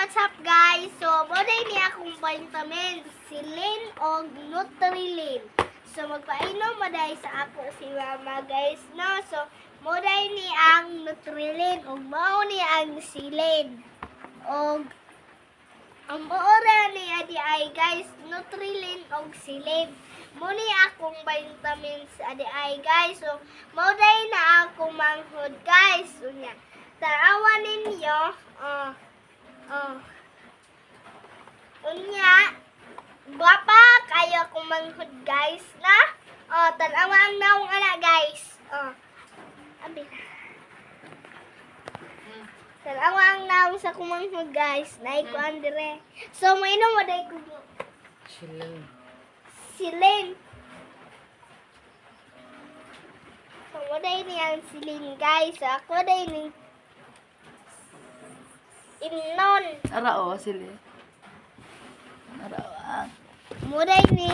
What's up, guys? So, mao ni akong vitamins, Silin og Nutrilin. So, magpainom maday sa ako si mama, guys, no? So, mao ni ang Nutrilin og mao ni ang Silin. Og ang maora ni adi ay, guys, Nutrilin og Silin. Mao ni akong vitamins adi ay, guys. So, mao day na akong manghod, guys. Unya, tanawa ninyo. Oh. Unya, gwapa kayo akong manghod, guys, na. Oh, tanawa ang naong ana, guys. Oh. Abi na. Tanawa ang naong sa kumanghod, guys. Naay kuan dire. So, mainom mo day ko Silin. Silin. So, mao day ni ang Silin, guys. So, ako day ni imnon. Ara o, sili. Ara o. Ah. Mao day ni.